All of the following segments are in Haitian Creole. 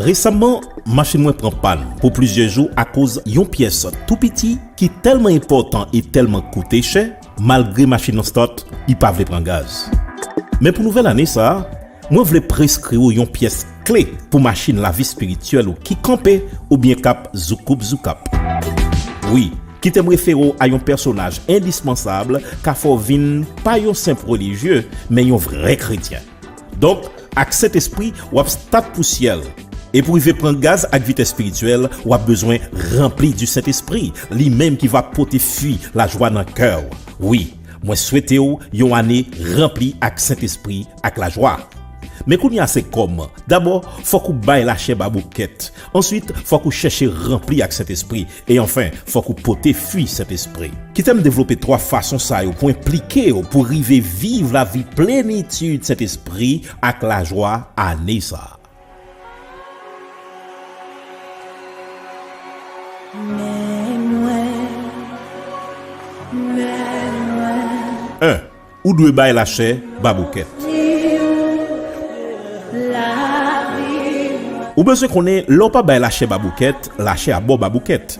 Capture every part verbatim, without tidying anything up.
Resaman, machin mwen pran pàn pou plizyè jou akoz yon pyès tou piti ki tèlman enpòtan e tèlman koute chè, malgre machin nan start, li pa vle pran gaz. Men pou nouvèl ane sa a, mwen vle preskri w yon pyès kle pou machin lavi espirityèl ou ki kanpe oubyen k ap zoukoup zoukap. Wi, kite m refere w a yon pèsonaj endispansab k a fè w vin pa yon senp relijye, men yon vrè kretyen. Donk, ak Sentespri, w ap start pou syèl. E pou rive pran gaz ak vit espirityèl, w ap bezwen ranpli di Sentespri, li menm ki va pote fwi lajwa nan kè w. Wi, mwen swete w yon ane ranpli ak Sentespri ak lajwa. Men kounye a se kòman. Dabò, fòk ou bay lachè baboukèt. Answit, fòk ou chèche ranpli ak Sentespri. E anfen, fòk ou pote fwi Sentespri. Kite m devlope twa fason sa yo pou enplike w pou rive viv lavi plenitid Sentespri ak lajwa ane sa a. Men mwen, men mwen. En, ou dwe bay lachè baboukèt. Ou bezwen konnen, lè w pa bay lachè baboukèt, lachè a ba w baboukèt.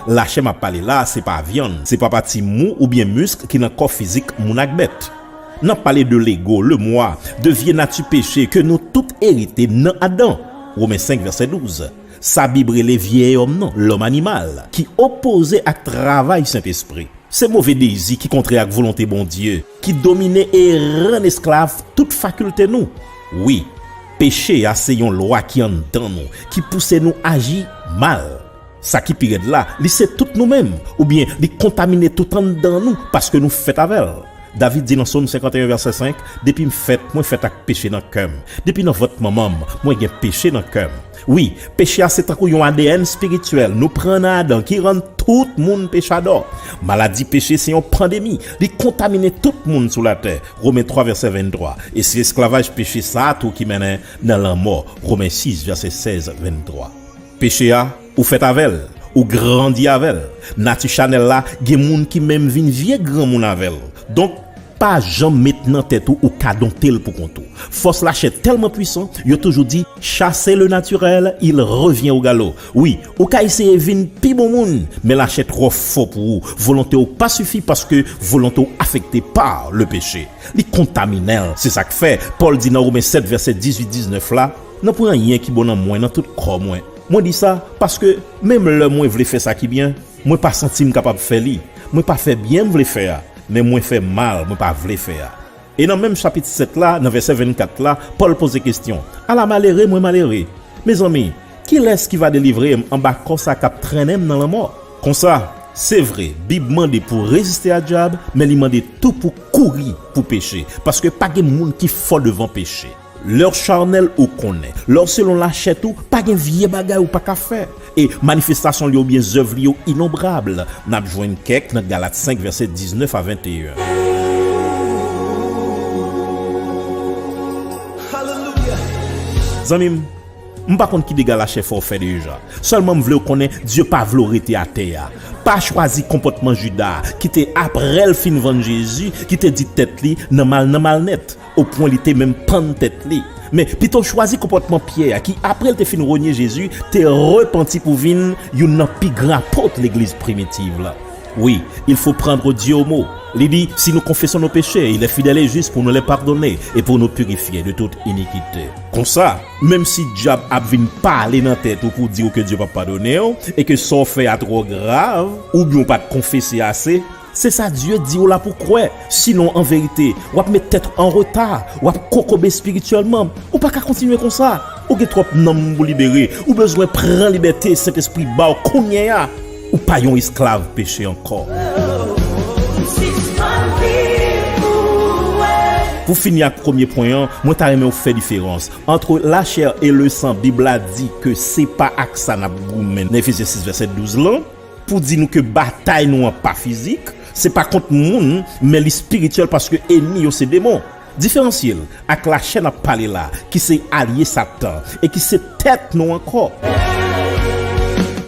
Lachè m ap pale la a, se pa vyann, se pa pati mou oubyen misk ki nan kò fizik moun ak bèt. N ap pale de lego, lemwa, de vye nati peche ke nou tout erite nan Adan, Women senk, vèsè douz. Sa Bib rele vyè òm nan, lòm animal, ki opoze ak travay Sentespri. Se move dezi ki kontrè ak volonte Bondye, ki domine e rann esklav tout fakilte nou. Wi, peche a se yon lwa ki anndan nou, ki pouse nou aji mal. Sa ki pi rèd la, li se tout nou menm, oubyen li kontamine tout anndan nou paske nou fèt avè l. David di nan Sòm senkanteyen vèsè senk, depi m fèt, mwen fèt ak peche nan kè m. Depi nan vant manman m, mwen gen peche nan kè m. Wi, peche a se tankou yon A D N espirityèl nou pran nan Adan ki rann tout moun pechadò. Maladi peche se yon pandemi, li kontamine tout moun sou latè. Women twa vèsè venntwa. E se esklavaj peche sa a tou ki mennen nan lanmò. Women sis vèsè sèz, venntwa. Peche a, ou fèt avè l, ou grandi avè l. Nati chanèl la, gen moun ki menm vin vye granmoun avè l. Donk, pa janm met nan tèt ou ou ka donte l pou kont ou. Fòs lachè tèlman pwisan, yo toujou di, chasser le naturel, il revient au galop. Wi, ou ka eseye vin pi bon moun, men lachè twò fò pou ou. Volonte w pa sifi paske volonte w afekte pa le peche. Li kontaminen l. Se sa k fè, Pòl di nan Women sèt vèsè dizuit diznèf la, nanpwen anyen ki bon nan mwen, nan tout kò mwen. Mwen di sa, paske menm lè mwen vle fè sa ki byen, mwen pa santi m kapab fè li. Mwen pa fè byen m vle fè a, men mwen fè mal mwen pa vle fè a. E nan menm chapit sèt la, nan vèsè vennkat la, Pòl poze kesyon, ala malere mwen malere. Mezanmi, kilès ki va delivre m anba kò sa k ap trennen m nan lanmò? Konsa, se vre, Bib mande pou w reziste a dyab, men li mande tou pou w kouri pou peche, paske pa gen moun ki fò devan peche. Lè w chanèl ou konnen, lè w selon lachè tou, pa gen vye bagay ou pa ka fè. E manifestasyon li yo oubyen zèv li yo inonbrab. N ap jwenn kèk nan Galat senk, vèsè diznèf a venteyen. Zanmi m, m pa konn ki dega lachè fè w fè deja. Sèlman m vle w konnen Dye pa vle w rete atè a. Pa chwazi konpòtman Jida, ki te, apre l fin vann Jezi, ki te di tèt li nan mal, nan mal nèt, opwen li te menm pann tèt li. Men, pito w chwazi konpòtman Pyè a, ki, apre l te fin renye Jezi, te repanti pou vin youn nan pi gran apot legliz primitiv la. Wi, il faut prendre Dieu au mot. Li di, si nous confessons nos péchés, il est fidèle et juste pour nous les pardonner et pour nous purifier de toute iniquité. Konsa, menm si dyab ap vin pale nan tèt ou pou di w ke Dye p ap padone w, e ke sa w fè a twò grav, oubyen w pa t konfese ase, se sa Dye di w la pou kwè. Sinon, an verite, w ap met tèt ou an reta, w ap kokobe espirityèlman. Ou pa ka kontinye konsa. Ou gen twòp nanm pou libere. Ou bezwen pran libète Sentespri ba w kounye a. Ou pa yon esklav peche ankò. Pou fini ak premye pwen an, mwen ta renmen w fè diferans entre la chair et le sang. Bib la di ke se pa ak sa n ap goumen nan Efezyen sis vèsè douz lan, pou di nou ke batay nou an pa fizik, se pa kont moun, men li espirityèl paske ènmi yo se demon. Diferansye l ak lachè n ap pale la, ki se alye Satan e ki se tèt nou ankò.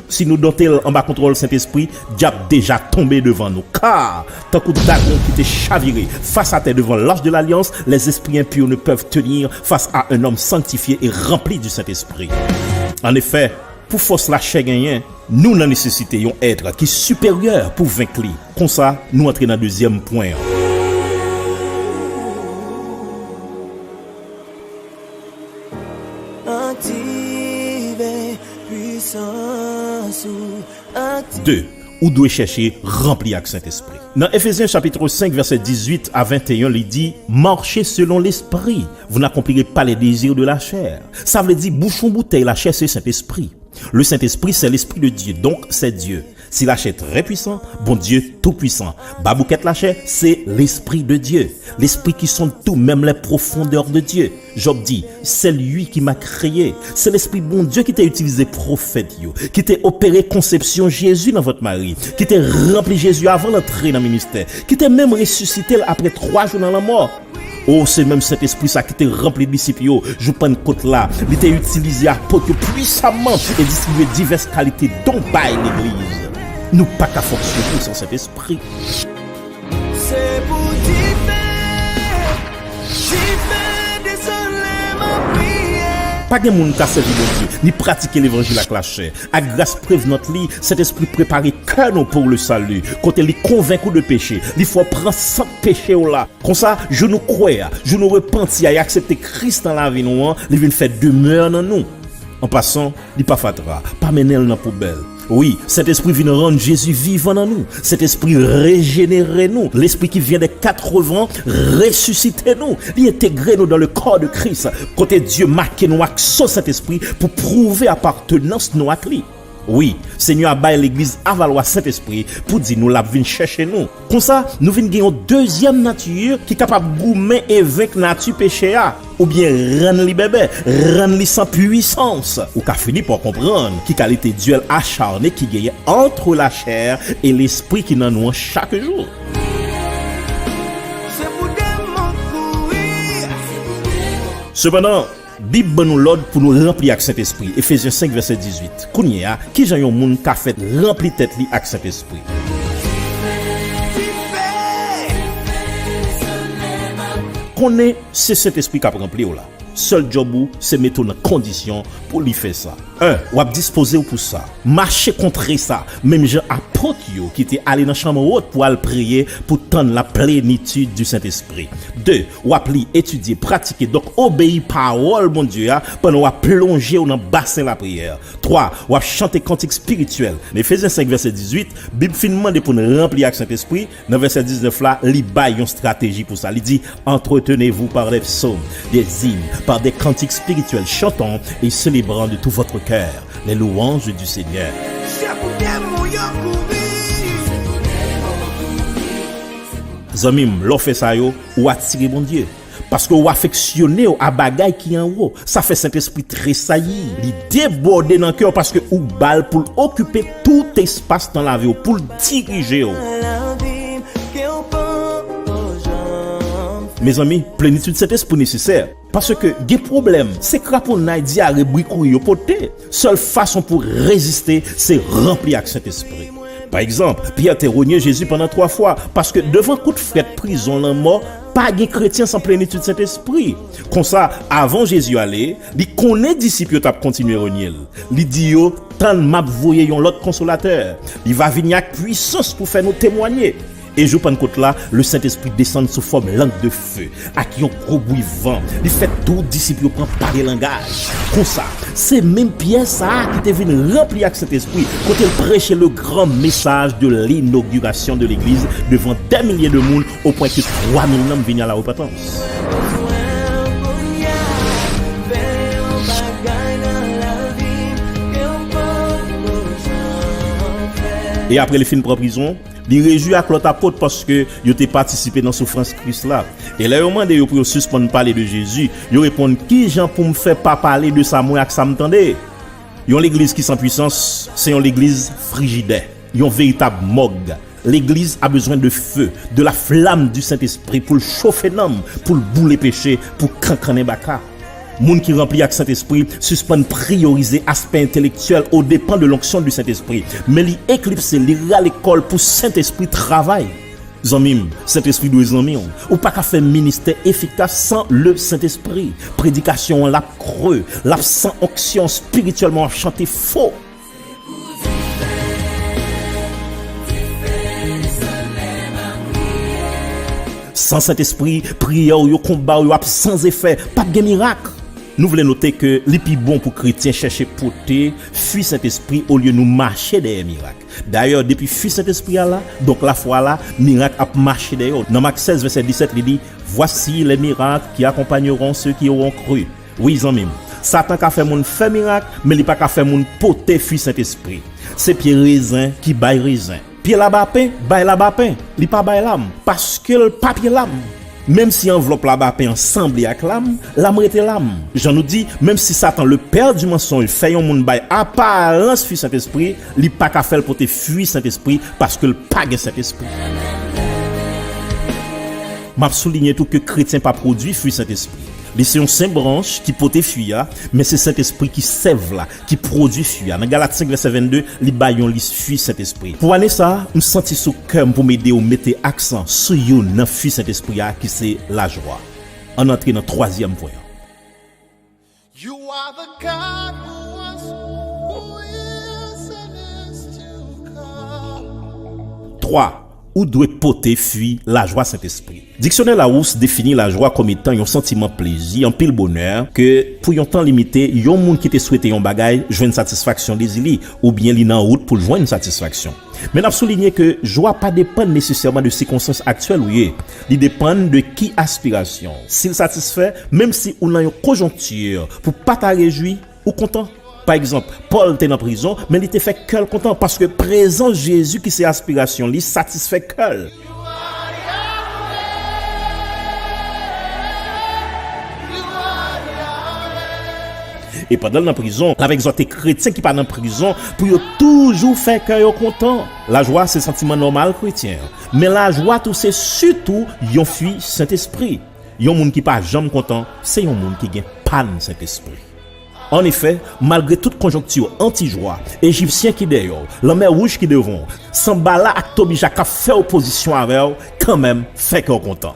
Si nou donte l anba kontwòl Sentespri, dyab deja tonbe devan nou. Ka, tankou dagon ki te chavire fas atè devan l'Arche de l'Alliance, les esprits impurs ne peuvent tenir face à un homme sanctifié et rempli du Saint-Esprit. Anefè, pou fòs lachè genyen, nou nan nesesite yon èt ki siperyè pou venk li. Konsa, nou antre nan dezyèm pwen an. Aktive pwisans ou. Aktive. De, ou dwe chèche ranpli ak Sentespri. Nan Efezyen chapit senk, vèsè dizuit a venteyen, li di, Marchez selon l'esprit, vous n'accomplirez pas les désirs de la chair. Sa vle di, bouchon boutèy lachè se Sentespri. Le Saint-Esprit, c'est l'Esprit de Dieu, donc c'est Dieu. Si lachè trè pwisan, Bondye tou pwisan. Baboukèt lachè, se Lespri de Dye. Lespri ki sonde tout, même les profondeurs de Dieu. Jòb di, c'est lui qui m'a créé. Se Lespri Bondye ki te itilize pwofèt yo, ki te opere konsepsyon Jezi nan vant Mari, ki te ranpli Jezi avan l antre nan ministè, ki te menm resisite l apre twa jou nan lanmò. O, se menm Sentespri sa ki te ranpli disip yo jou Pannkot la. Li te itilize apot yo pwisaman e distribye divès kalite don bay legliz. Nou pa ka fonksyone san Sentespri. Se pou dife, dife, dezole m ap priye. Pa gen moun ka sèvi Bondye, ni pratike levanjil ak lachè. Ak gras prevenant li, Sentespri prepare kè nou pour le salut, kote li konvenk ou de peche, li fè w pran sant peche w la. Konsa, jou nou kwè a, jou nou repanti a e aksepte Kris nan lavi nou an, li vin fè demè nan nou. An pasan, li pa fatra, pa mennen l nan poubèl. Wi, Sentespri vin rann Jezi vivan nan nou. Sentespri rejenere nou. Lespri ki vyen dè kat ven resisite nou. Li entegre nou dans le corps de Christ, kote Dye make nou ak so Sentespri pou pwouve apartenans nou ak li. Wi, Senyè a bay legliz a Valwa Sentespri pou di nou l ap vin chèche nou. Konsa, nou vin gen yon dezyèm nati ki kapab goumen e venk nati peche a, oubyen rann li bèbè, rann li san pwisans. Ou ka fini pa konprann ki kalite dyèl acharne ki genyen entre la chair et l'esprit ki nan nou an chak jou. Se pou demon kouri. Sepandan, Bib ban nou lòd pou nou ranpli ak Sentespri, Efezyen senk, vèsè dizuit. Kounye a, ki jan yon moun ka fè ranpli tèt li ak Sentespri? Konnen se Sentespri k ap ranpli w la. Sèl djòb ou, se mete w nan kondisyon pou li fè sa. En, w ap dispoze w pou sa. Mache kontre sa, menm jan apot yo ki te ale nan chanm wot pou al priye pou tann la plenitid di Sentespri. De, w ap li, etidye, pratike, donk obeyi pawòl Bondye a pandan w ap plonje w nan basen lapriyè. Twa, w ap chante kantik espirityèl. Nan Efezyen senk, vèsè dizuit, Bib fin mande pou n ranpli ak Sentespri. Nan vèsè diznèf la, li bay yon estrateji pou sa. Li di, Entretenez-vous par des psaumes, des hymnes, par des cantiques spirituels, chantant et célébrant de tout votre cœur les louanges du Seigneur. Se pou demon yo kouri. Zanmi m, lè w fè sa yo, ou atire Bondye. Paske ou afeksyone w a bagay ki anwo. Sa fè Sentespri tresayi. Li debòde nan kè w paske ou ba l pou l okipe tout espas nan lavi w, pou l dirije w. Mezanmi, plenitid Sentespri nesesè. Paske gen pwoblèm, se kraponnay, dyare, bri kouri yo pote. Sèl fason pou reziste, se ranpli ak Sentespri. Pa egzanp, Pyè te renye Jezi pandan twa fwa, paske devan kout frèt prizon lanmò, pa gen kretyen san plenitid Sentespri. Konsa, avan Jezi ale, li konnen disip yo t ap kontinye renye l. Li di yo, Tann, m ap voye yon lòt Konsolatè. Li va vini ak pwisans pou fè nou temwanye. E jou Pannkot la, Lesentespri desann sou fòm lang de fe, ak yon gwo bri van. Li fè tout disip yo pran pa de langaj. Konsa, se menm Pyè sa a ki te vin ranpli ak Sentespri, kote l preche le gran mesaj de l'inauguration de l'église devan des milliers de moun, au point que twa mil nanm vini a la repantans. E apre li fin pran prizon, li rejwi ak lòt apot paske yo te patisipe nan soufrans Kris la. E lè yo mande yo pou yo sispann pale de Jezi, yo reponn, "Ki jan pou m fè pa pale de sa m wè ak sa m tande?" Yon legliz ki san pwisans, se yon legliz frijidè, yon veritab mòg. Legliz a bezwen de feu, de la flamme du Saint-Esprit pou l chofe nanm, pou l boule peche, pou kankannen baka. Moun ki ranpli ak Sentespri sispann priyorize aspè entelektyèl o depan de l'onction du Saint-Esprit, men li eklipse, li rale kò l pou Sentespri travay. Zanmi m, Sentespri dwe zanmi w. Ou pa ka fè ministè efikas san le Sentespri. Predikasyon an l ap kre, l ap san onksyon, espirityèlman w ap chante fo. San Sentespri, priyè w yo, konba w yo ap san efè, p ap gen mirak. Nou vle note ke li pi bon pou kretyen chèche pote fwi Sentespri olye nou mache dèyè mirak. Dayè, depi fwi Sentespri a la, donk lafwa la, mirak ap mache dèyè w. Nan Mak sèz, vèsè disèt, li di, Voici les miracles qui accompagneront ceux qui auront cru. Wi, zanmi m, Satan ka fè moun fè mirak, men li pa ka fè moun pote fwi Sentespri. Se pye rezen ki bay rezen. Pye labapen bay labapen, li pa bay lam, paske l pa pye lam. Menm si anvlòp labapen an sanble ak lam, lam rete lam. Jan nou di, menm si Satan, le père du mensonge, fè yon moun bay aparans fwi Sentespri, li pa ka fè l pote fwi Sentespri, paske l pa gen Sentespri. M ap soulinye tou ke kretyen pa pwodui fwi Sentespri. Li se yon senp branch ki pote fwi a, men se Sentespri ki sèv la, ki pwodui fwi a. Nan Galat senk, vèsè vennde, li bay yon lis fwi Sentespri. Pou ane sa a, m santi sou kè m pou m ede w mete aksan sou youn nan fwi Sentespri a, ki se lajwa. Ann antre nan twazyèm pwen an. You are the God who was, who is, and is to come. Twa, ou dwe pote fwi lajwa Sentespri. Diksyonè Larousse defini lajwa kòm etan yon santiman plezi, anpil bonè, ke, pou yon tan limite, yon moun ki te swete yon bagay jwenn satisfaksyon dezi li, oubyen li nan wout pou l jwenn satisfaksyon. Men n ap soulinye ke jwa pa depann nesesèman de sikonstans aktyèl ou ye. Li depann de ki aspirasyon w. Si l satisfè, menm si ou nan yon konjonkti pou pa ta rejwi, ou kontan. Pa egzanp, Pòl te nan prizon, men li te fè kè l kontan, paske prezans Jezi ki se aspirasyon li satisfè kè l. E pandan l nan prizon, l ap egzòte kretyen ki pa nan prizon pou yo toujou fè kè yo kontan. Lajwa se santiman nòmal kretyen an, men lajwa tou se sitou yon fwi Sentespri. Yon moun ki pa janm kontan, se yon moun ki gen pàn Sentespri. Annefè, malgre tout konjonkti anti-jwa, Ejipsyen ki dèyè w, Lanmè Wouj ki devan w, Sanbala ak Tobija k ap fè opozisyon avè w, kanmenm, fè kè w kontan.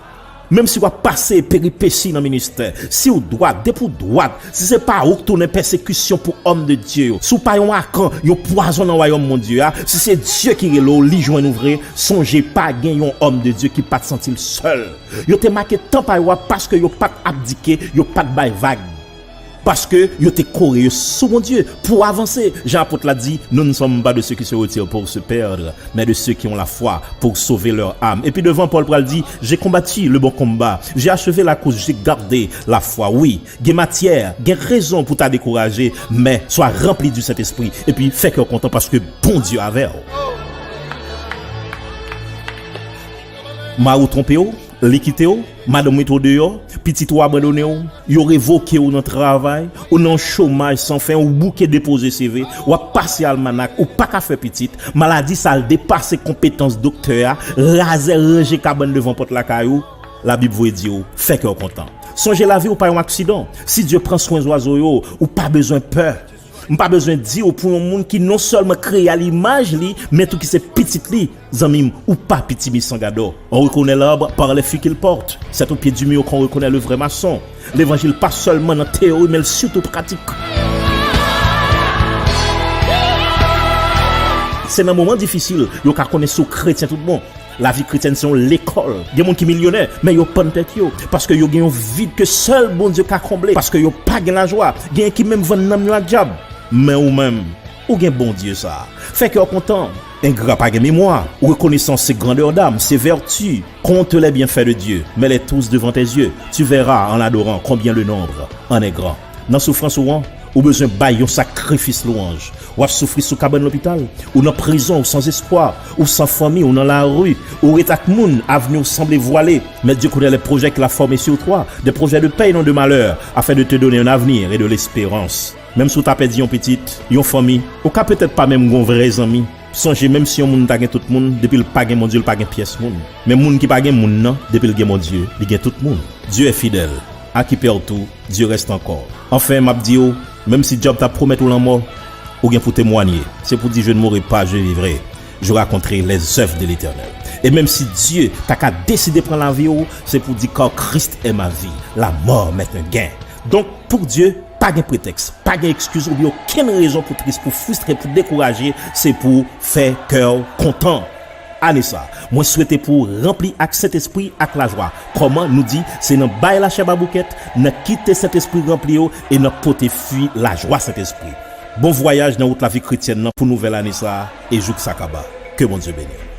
Menm si w ap pase peripesi nan ministè, si w dwat, depi w dwat, si se pa ou k tounen pèsekisyon pou òm de Dye yo, si w pa yon Akan, yon pwazon nan wayòm Bondye a, si se Dye ki rele w, li jwenn ou vre, sonje pa gen yon òm de Dye ki pa t santi l sèl. Yo te make tan pa yo a paske yo pa t abdike, yo pa t bay vag. Paske yo te kore yo sou Bondye pou avanse. Jan apot la di, Nous ne sommes pas de ceux qui se retirent pour se perdre, mais de ceux qui ont la foi pour sauver leur âme. Epi devan, Pòl pral di, J'ai combattu le bon combat, j'ai achevé la course, j'ai gardé la foi. Wi, gen matyè, gen rezon pou ta dekouraje, men swa ranpli du Sentespri, epi fè kè w kontan paske Bondye avè w. Mari w twonpe w, li kite w, madanm mete w deyò, pitit ou abandone w, yo revoke w nan travay, ou nan chomaj san fen, ou bouke depoze seve, w ap pase almanak, ou pa ka fè pitit, maladi sa l depase konpetans doktè a, razè ranje kabann devan pòt lakay ou, Labib voye di w, fè kè w kontan. Sonje lavi w pa yon aksidan. Si Dye pran swen zwazo yo, ou pa bezwen pè. M pa bezwen di w pou yon moun ki non sèlman kreye a limaj li, men tou ki se pitit li. Zanmi m, ou pa Pitimi Sangadò. On reconnaît l'arbre par les fruits qu'il porte. C'est au pied du mur qu'on reconnaît le vrai maçon. Levanjil pa sèlman nan teyori, men l sitou pratik. Se nan moman difisil yo ka konnen si w kretyen tout bon. Lavi kretyèn se yon lekòl. Gen moun ki milyonè, men yo pann tèt yo, paske yo gen yon vid ke sèl Bondye ka konble, paske yo pa gen lajwa. Genyen ki menm vann nanm yo ak dyab. Men ou menm, ou gen Bondye sa a. Fè kè w kontan. Engra pa gen memwa. Reconnaissance, c'est grandeur d'âme, c'est vertu. Compte les bienfaits de Dieu, mets-les tous devant tes yeux. Tu verras en l'adorant combien le nombre en est grand. Nan soufrans ou an, ou bezwen bay yon sakrifis lwanj. W ap soufri sou kabann lopital, ou nan prizon, ou san espwa, ou san fanmi, ou nan lari, ou ret ak moun, avni w sanble vwale. Mais Dieu connaît les projets qu'il a formés sur toi, des projets de paix et non de malheur, afin de te donner un avenir et de l'espérance. Menm si w ta pèdi yon pitit, yon fanmi, ou ka petèt pa menm gen yon vrè zanmi. Sonje, menm si yon moun ta gen tout moun, depi l pa gen Bondye, l pa gen pyès moun. Men moun ki pa gen moun nan, depi l gen Bondye, li gen tout moun. Dieu est fidèle, à qui perd tout, Dieu reste encore. Anfen, m ap di w, menm si dyab ta pwomèt ou lanmò, ou gen pou temwanye. Se pou di, Je ne mourrai pas, je vivrai, je raconterai les œuvres de l'Éternel. E menm si Dye ta ka deside pran lavi w, se pou di car Christ est ma vie, la mort m'est un gain. Donk, pou Dye, pa gen pretèks, pa gen ekskiz oubyen okenn rezon pou tris, pou fristre, pou dekouraje, se pou fè kè w kontan. Ane sa, mwen swete pou w ranpli ak Sentespri ak lajwa. Kòman? Nou di, se nan bay lachè baboukèt, nan kite Sentespri ranpli yo e nan pote fwi lajwa Sentespri. Bon vwayaj nan wout lavi kretyèn nan pou nouvèl ane sa a e jouk sa kaba. Ke Bondye beni w.